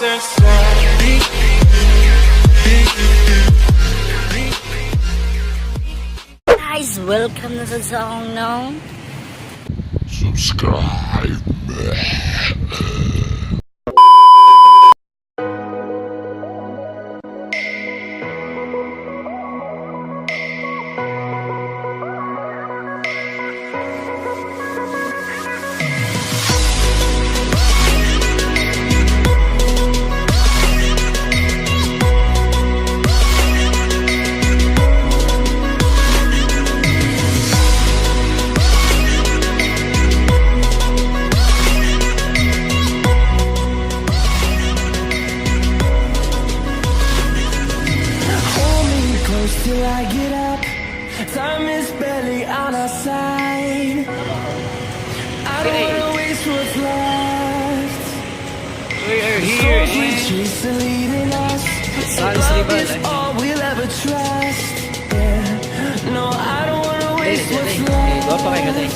Princess. Guys, welcome na sa akong now. Subscribe. Hold me close till I get up. Time is barely on our side. I don't wanna waste what's left. We are here Storms we in chase are leading us, and Sans love Rival, is eh. all we'll ever trust. Yeah. No, I don't wanna waste Dali, what's dali. left. Eh, guwapa kayo ka, dali.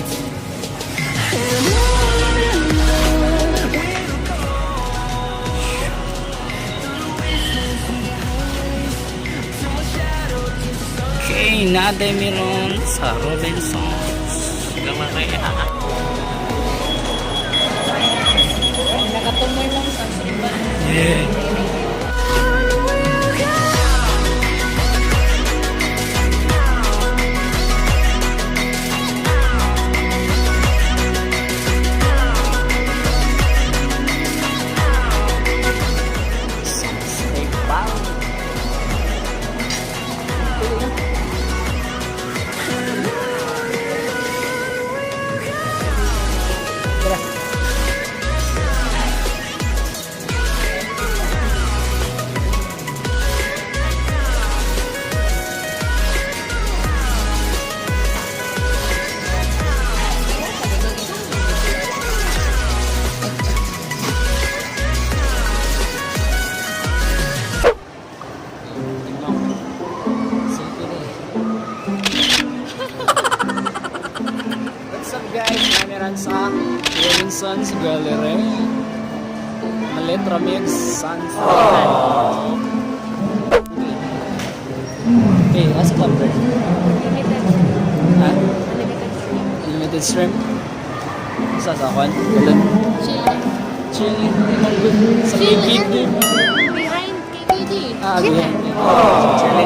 And on we'll go through the wastelands, through the highways, till my shadow turns to sun. Okay, naday meron sa Robinsons. Galleria. Nakatumoy lang sa iba. Yeah. Wow. What's up, guys? Namiran sa Robinsons Gallery. Malit Ramix Sans Rival. Okay, asa ka, bro? Limited. Ha? Unlimited shrimp. Unlimited shrimp? Sa kwan? Galon? Chili. Chili. Good. Sa Chili. KKD. Behind KKD. Ah, Chili. good. Chili.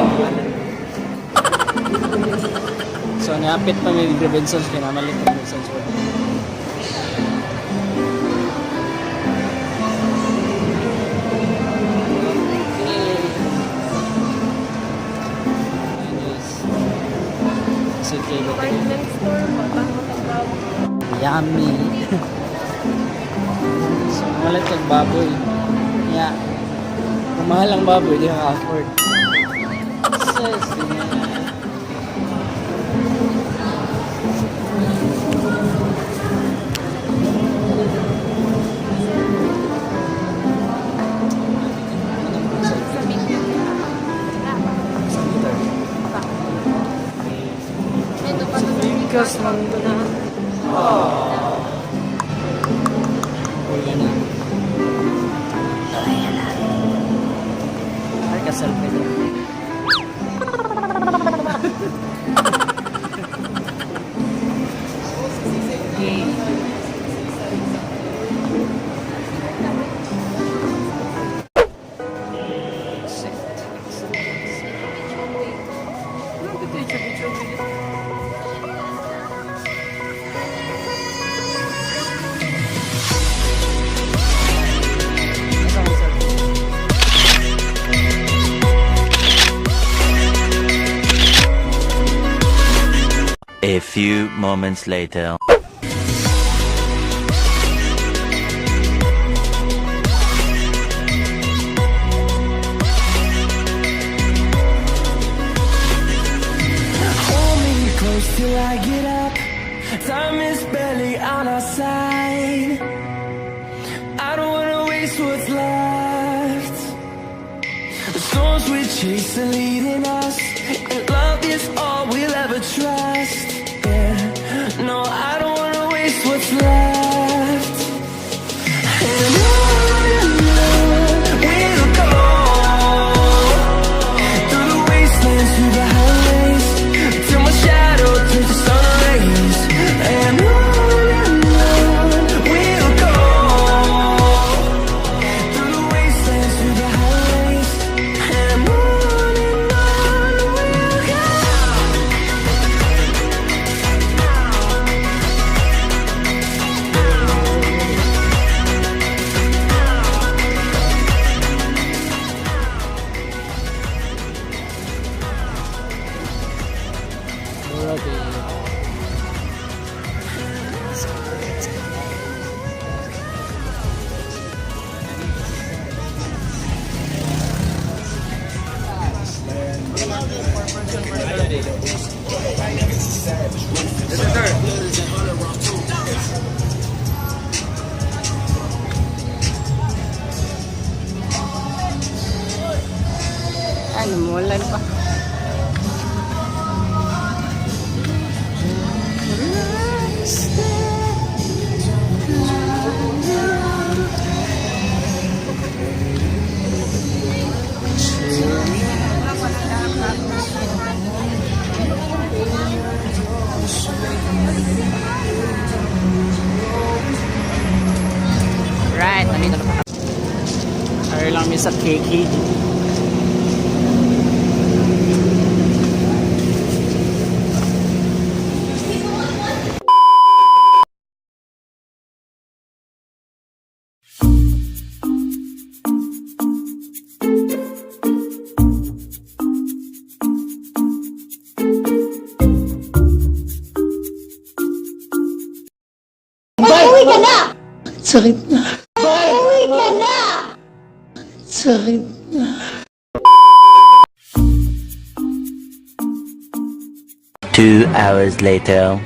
So, niapit pa may Robinsons, kinamalit Robinsons. Okay. Department store pa. Paano tagbawo? Yummy. So, malit kag baboy. Yeah. Kung mahal ang baboy, di ka afford. Sus, di na. Sa meter. Sa meter. Ito pa sa Bigas man ito na. Wala na. Ay, ka-selfie din. Okay. Exit, exit, exit. Ano ba ito yung chubby-chubby? Asa ang selfie? A few moments later. Hold me close till I get up. Time is barely on our side. I don't wanna waste what's left. The storms we chase are leading us, and love is all we'll ever trust. Yeah, no, I don't wanna waste what's left. And on Grabe. Ano mo, wala pa. Right, nandito na pa. Ayaw lang mi sa KKG. Uwi ka na! Sakit na. Uwi ka na! Sakit na. 2 hours later.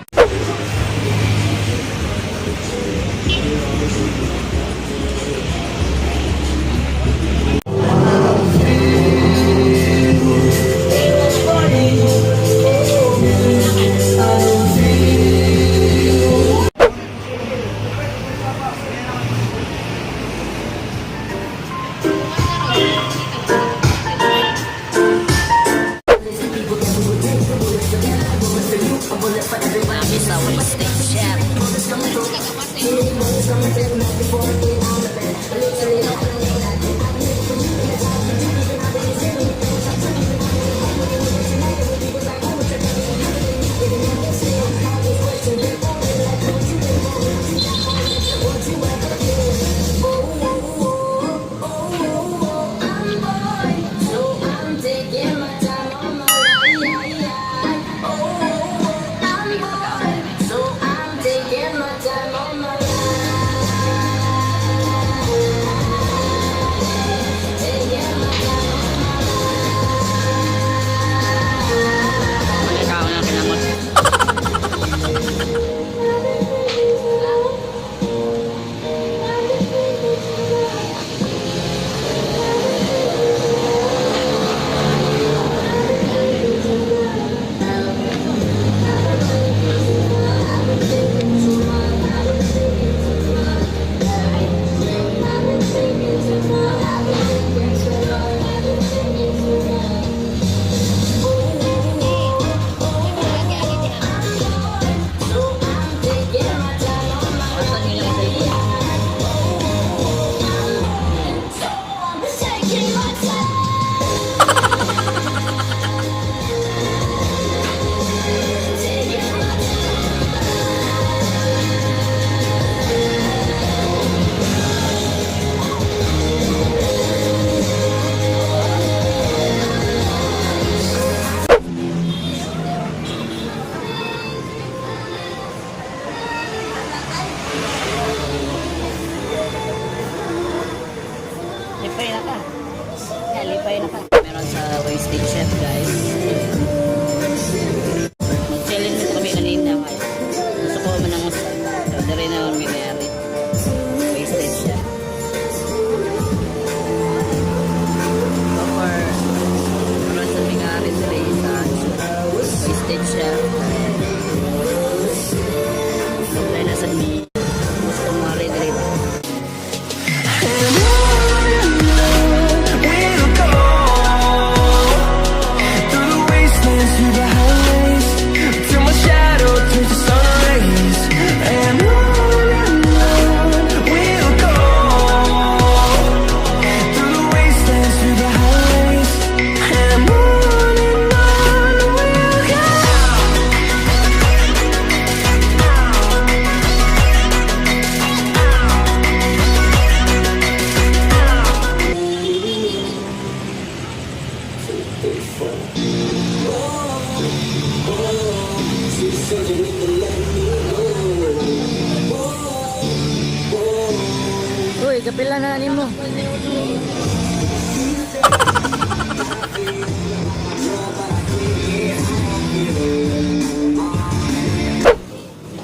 Kami sa wasted chef. Ikaw na kinamot. Lipay na ka. Yeah, lipay na ka. Meron sa wasted chef, guys. Mag-challenge kami kanina, guys. Gusto ko man ang usa. So, dari na kami mayari. Wasted chef. So far, meron sa mga diri sa wasted chef. Dahil nasa mi. Gusto mo rin diri ba? And on we'll go through the wastelands, through the highways, till my shadow turns to sun rays. And on we'll go through the wastelands, through the highways, and on we'll go. Pila na nimo.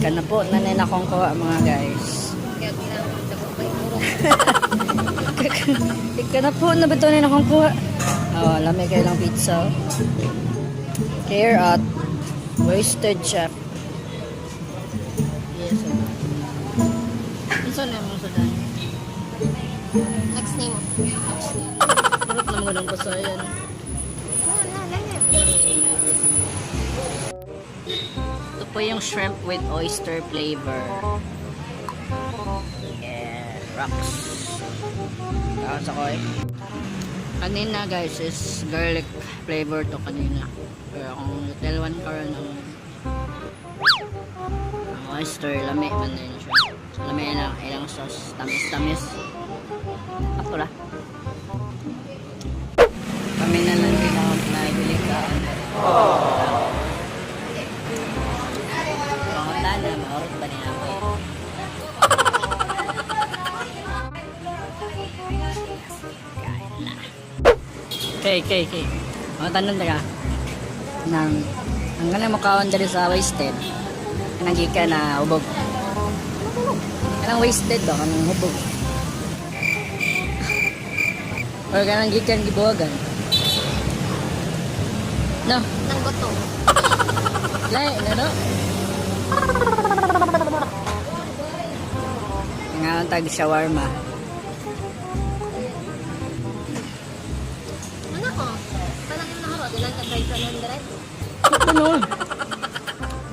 Kana po, nanay na akong kuha, mga guys. Kaya tinawag sa ko murok. Ika na po, na ba ito na akong kuha? Oh, lamay kayo lang pizza. Care at Wasted Chef. Yes, sir. Unsa na mo sa dan? Next name. Purot na mo ng pasayan. Na, na, na. Ito po yung shrimp with oyster flavor. Yeah, rocks. Kaon sa koy. Kanina, guys, is garlic flavor to kanina. Pero kung telwan karon ang oyster, lami man din siya. Lami na ilang sauce, tamis-tamis. Ako ra. Kami na lang din ako nabili ka. Pangutan na, maurot ba niya ako eh. Kain na. Okay. Mga tanong ka. Nang, ang ganang mukhaon dali sa wasted. Kanang gikan na hubog. Kanang wasted ba? Kanang hubog. Or kanang gikan gibuwagan. No, Nang goto. Lai, na no? Nga ang tag shawarma. Ano ko? Parang yung nakaro, di lang ka 700. Ano?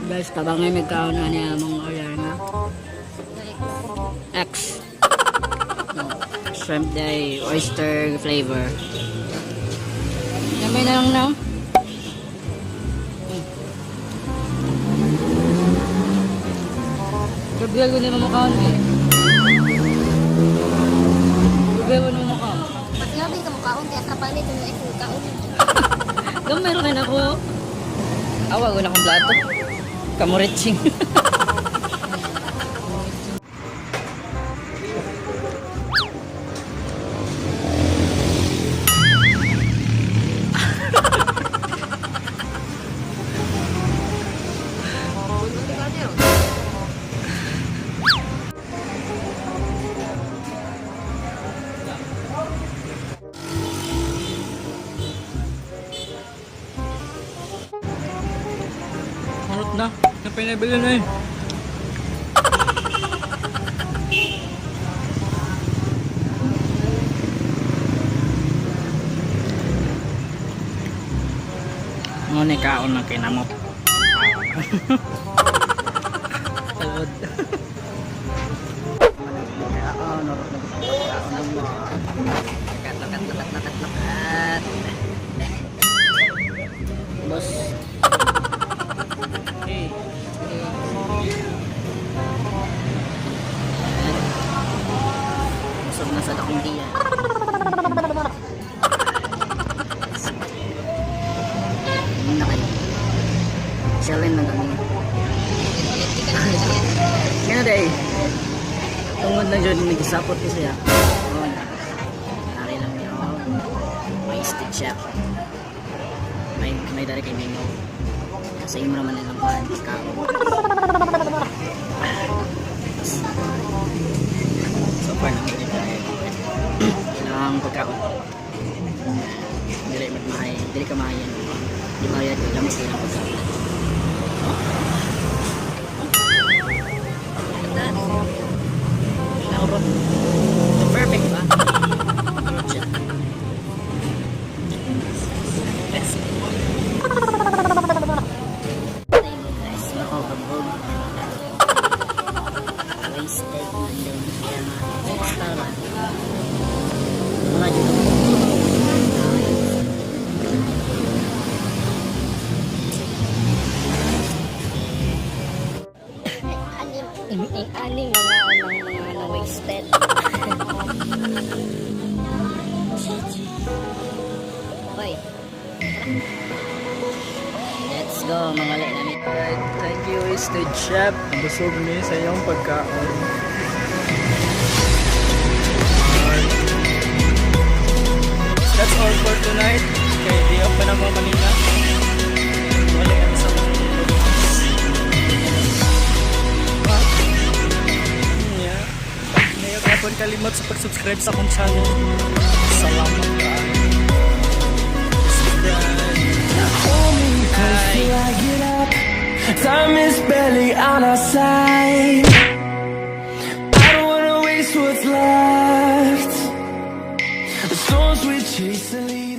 Guys, tabangay may kaon na niya mong order nga. X. No. Shrimp day, oyster flavor. Gamay na lang no? Gabi ko na mukhaon eh. Gabi ko na mukhaon. Mas grabe ka mukhaon, kaya kapalit yung naik mukhaon. Gamay rin ako. Awa ko na akong plato. Kamuritsing. Harot na. Napinabili na eh. Ngunit kaon na kinamot. Salod. Lakat, lakat, lakat, lakat, lakat. Boss. Hey. Busog na sa dakong diya. Ano na kayo? Challenge na kami. Ulit, di ka na ulit. Kaya day. Tungod lang dyan, nag-support ko siya. Oo na. Ari lang niya. Wasted chef. May dari kay Mimo. Sa imo naman nilang kuhan. Pagkaon. So far, nang tayo. Ilang pagkaon. Dili magmahay. Dili ka mahayan. Di mahayan. Di lamig ilang pagkaon. Ako bro. Perfect ba? Shit. Best. Guys, makakabog. Wasted man din. Kaya mga extra lang. Mga dito. Anim. Ang aning mga unang mga na wasted. Hoy. Let's go, mga namin. Alright, thank you, Wasted Chef. Busog mi sa iyong pagkaon. That's all for tonight. Kay di ako pa naman kanina. Wala kami sa mga. But, yeah. Ngayon, kapon kalimot sa pag-subscribe sa akong channel. Salamat ka. Subscribe. Hold me close till I get up. Time is barely on our side. I don't wanna waste what's left. The storms we chase are leading.